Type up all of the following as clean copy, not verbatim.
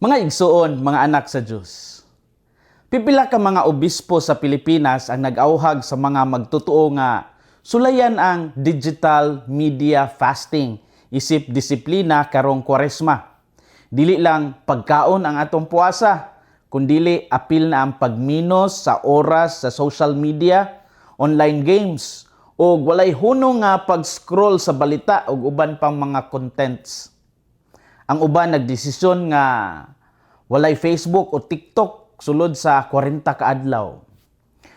Mga igsuon, mga anak sa Dios. Pipila ka mga obispo sa Pilipinas ang nag-auhag sa mga magtotoo nga sulayan ang digital media fasting isip disiplina karong Kwaresma. Dili lang pagkaon ang atong puasa, kundili apil na ang pagminos sa oras sa social media, online games, o walay hunong nga pag-scroll sa balita ug uban pang mga contents. Ang uban nagdesisyon nga walay Facebook o TikTok sulod sa 40 ka adlaw.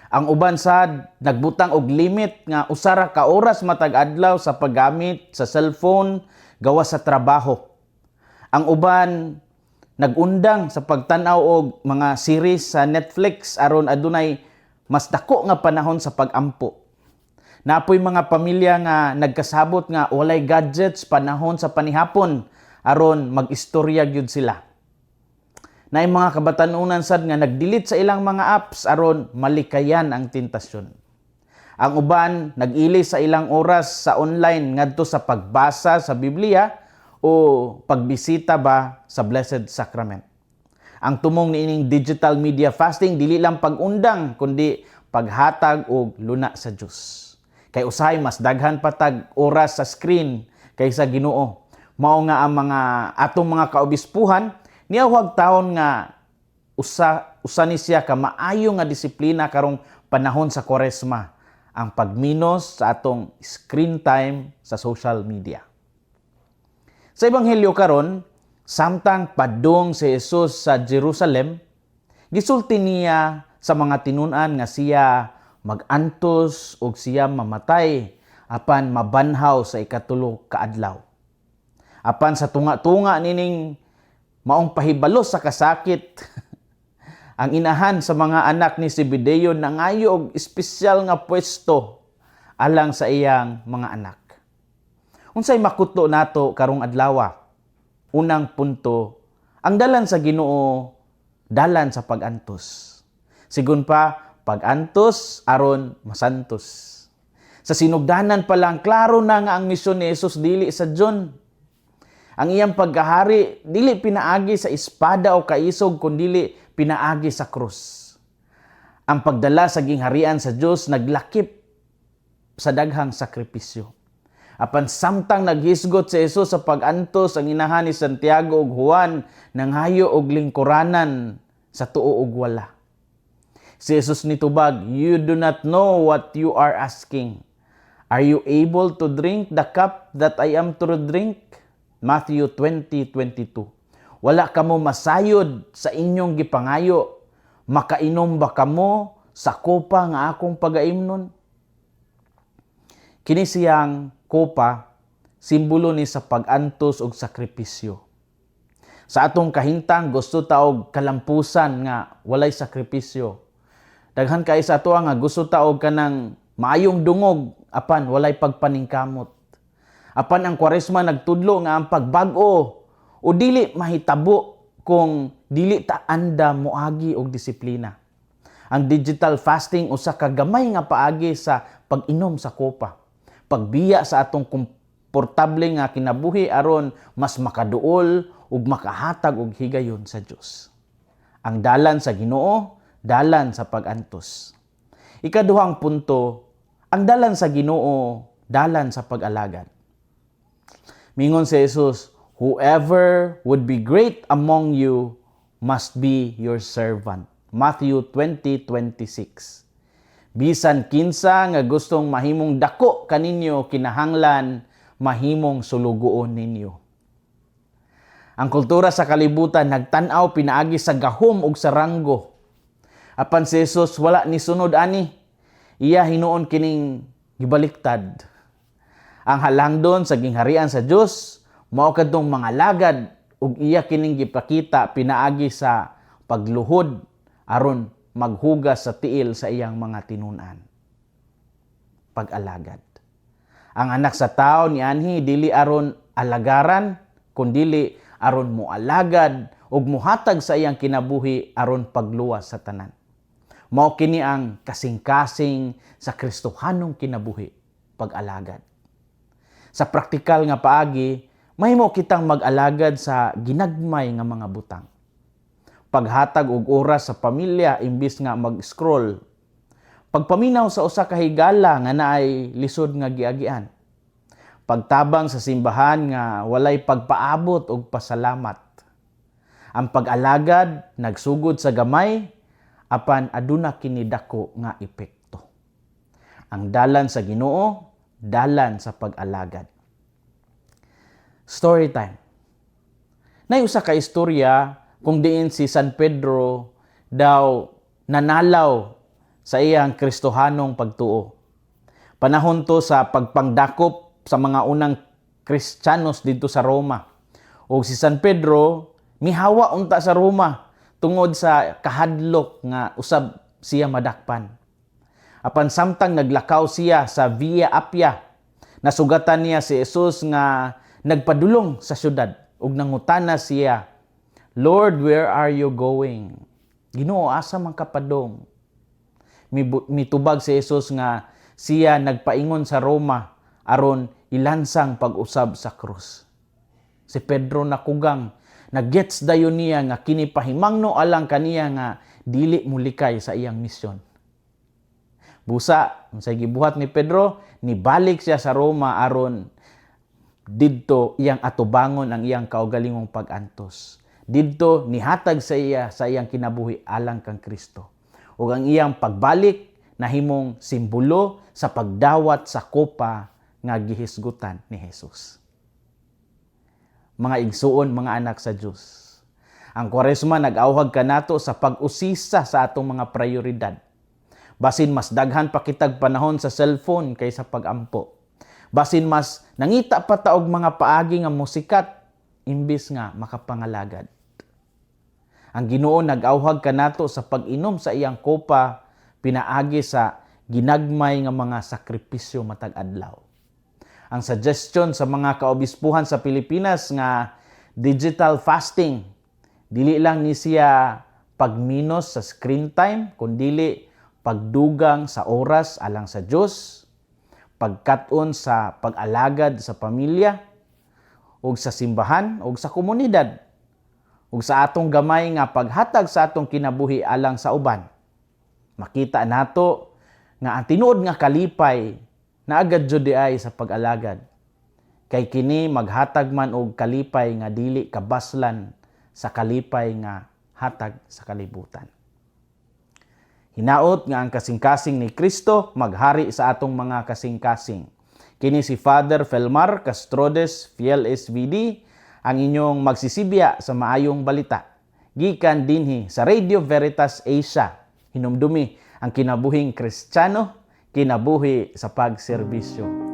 Ang uban sad nagbutang og limit nga usa ra ka oras matag adlaw sa paggamit sa cellphone gawas sa trabaho. Ang uban nagundang sa pagtan-aw og mga series sa Netflix aron adunay mas dako nga panahon sa pagampo. Naa poy mga pamilya nga nagkasabot nga walay gadgets panahon sa panihapon aron mag-istorya gyud sila. Naay mga kabatanunan sad nga nag-delete sa ilang mga apps aron malikayan ang tentasyon. Ang uban nag-ili sa ilang oras sa online ngadto sa pagbasa sa Biblia o pagbisita ba sa Blessed Sacrament. Ang tumong niining digital media fasting, dili lang pag-undang kundi paghatag og luna sa Dios. Kay usahay mas daghan pa tag oras sa screen kaysa Ginoo. Mao nga ang mga atong mga kaobispuhan niauhag taon nga usa usa ni siya ka maayo nga disiplina karong panahon sa Kwaresma, ang pagminos sa atong screen time sa social media. Sa Ebanghelyo karon, samtang padung si Jesus sa Jerusalem, gisulti niya sa mga tinun-an nga siya magantos ug siya mamatay apan mabanhaw sa ikatulo ka adlaw. Apan sa tunga-tunga nining maong pahibalo sa kasakit, ang inahan sa mga anak ni Zebedeo nangayo og espesyal nga pwesto alang sa iyang mga anak. Unsay makutlo nato karong adlawa? Unang punto, ang dalan sa Ginoo, dalan sa pagantos. Sigon pa, pagantos aron masantos. Sa sinugdanan pa lang, klaro na nga ang misyon ni Jesus dili sa John. Ang iyang pagkahari dili pinaagi sa espada o kaisog, kundili pinaagi sa krus. Ang pagdala sa gingharian sa Dios naglakip sa daghang sakripisyo. Apan samtang naghisgot si Jesus sa pag-antos, ang inahan ni Santiago ug Juan nanghayo og lingkuranan sa tuo ug wala. Si Jesus nitubag, "You do not know what you are asking. Are you able to drink the cup that I am to drink?" Matthew 20:22. Wala kamo masayod sa inyong gipangayo. Makainom ba kamo sa kopa nga akong pagaimnon? Kini siyang kopa, simbolo ni sa pag-antos og sakripisyo. Sa atong kahintang, gusto ta og kalampusan nga walay sakripisyo. Daghan kay sa ato nga gusto ta og kanang maayong dungog apan walay pagpaningkamot. Apan ang Kwaresma nagtudlo nga ang pagbag-o o dili mahitabo kung dili ta andam moagi og disiplina. Ang digital fasting usa ka gamay nga paagi sa pag-inom sa kopa. Pagbiya sa atong komportable nga kinabuhi aron mas makaduol ug makahatag og higayon sa Dios. Ang dalan sa Ginoo, dalan sa pag-antos. Ikaduhang punto, ang dalan sa Ginoo, dalan sa pag-alagad. Mingon si Jesus, "Whoever would be great among you must be your servant." Matthew 20:26. Bisan kinsa nga gustong mahimong dako kaninyo, kinahanglan mahimong sulugoon ninyo. Ang kultura sa kalibutan nagtan-aw pinaagi sa gahom ug sa ranggo. Apan si Jesus wala ni sunod ani. Iya hinuon kining gibaliktad. Ang halangdon sa gingharian sa Dios mao kadtong mga lagad ug iya kining gipakita pinaagi sa pagluhod aron maghugas sa tiil sa iyang mga tinun-an. Pag-alagad. Ang Anak sa Tao nianhi dili aron alagaran, kundili aron moalagad ug muhatag sa iyang kinabuhi aron pagluwas sa tanan. Mao kini ang kasing-kasing sa Kristohanong kinabuhi, pag-alagad. Sa praktikal nga paagi, mahimo kitang mag-alagad sa ginagmay nga mga butang. Paghatag og oras sa pamilya imbis nga mag-scroll. Pagpaminaw sa usa ka higala nga naay lisod nga giagian. Pagtabang sa simbahan nga walay pagpaabot og pasalamat. Ang pag-alagad nagsugod sa gamay, apan aduna kini dako nga epekto. Ang dalan sa Ginoo, dalan sa pag-alagad. Story time. Nay usa ka istorya kung diin si San Pedro daw nanalaw sa iyang Kristohanong pagtuo. Panahon to sa pagpangdakop sa mga unang Kristiyanos didto sa Roma. O si San Pedro mihawa unta sa Roma tungod sa kahadlok nga usab siya madakpan. Apan samtang naglakaw siya sa Via Appia, nasugatan niya si Jesus nga nagpadulong sa syudad ug nangutana siya, "Lord, where are you going?" "Ginoo, asa man ka padong?" Mitubag si Jesus nga siya nagpaingon sa Roma aron ilansang pag-usab sa krus. Si Pedro nakugang, nagets dayon niya nga kini pahimangno alang kaniya nga dili mulikay sa iyang misyon. Busa, unsay gibuhat ni Pedro, nibalik siya sa Roma aron didto iyang atubangon ang iyang kaugalingong pag-antos. Didto nihatag sa iya sa iyang kinabuhi alang kang Kristo. Ug ang iyang pagbalik nahimong simbolo sa pagdawat sa kopa nga gihisgutan ni Jesus. Mga igsuon, mga anak sa Dios. Ang Kwaresma nag-awhag kanato sa pag-usisa sa atong mga prioridad. Basin mas daghan pa kitag panahon sa cellphone kaysa pag-ampo. Basin mas nangita pa ta og mga paagi nga mosikat imbis nga makapangalagad. Ang Ginoo nag-awhag kanato sa pag-inom sa iyang kopa pinaagi sa ginagmay nga mga sakripisyo matag adlaw. Ang suggestion sa mga kaobispuhan sa Pilipinas nga digital fasting, dili lang ni siya pagminos sa screen time, kundili pagdugang sa oras alang sa Dios, pagkat-on sa pag-alagad sa pamilya ug sa simbahan ug sa komunidad, ug sa atong gamay nga paghatag sa atong kinabuhi alang sa uban. Makita nato nga ang tinuod nga kalipay naa gad jud diay sa pag-alagad. Kay kini maghatag man og kalipay nga dili kabaslan sa kalipay nga hatag sa kalibutan. Hinaot nga ang kasing-kasing ni Kristo maghari sa atong mga kasing-kasing. Kini si Father Felmar Castrodes, Fiel SVD, ang inyong magsisibya sa maayong balita. Gikan dinhi sa Radio Veritas Asia. Hinumdumi ang kinabuhing Kristiyano, kinabuhi sa pagserbisyo.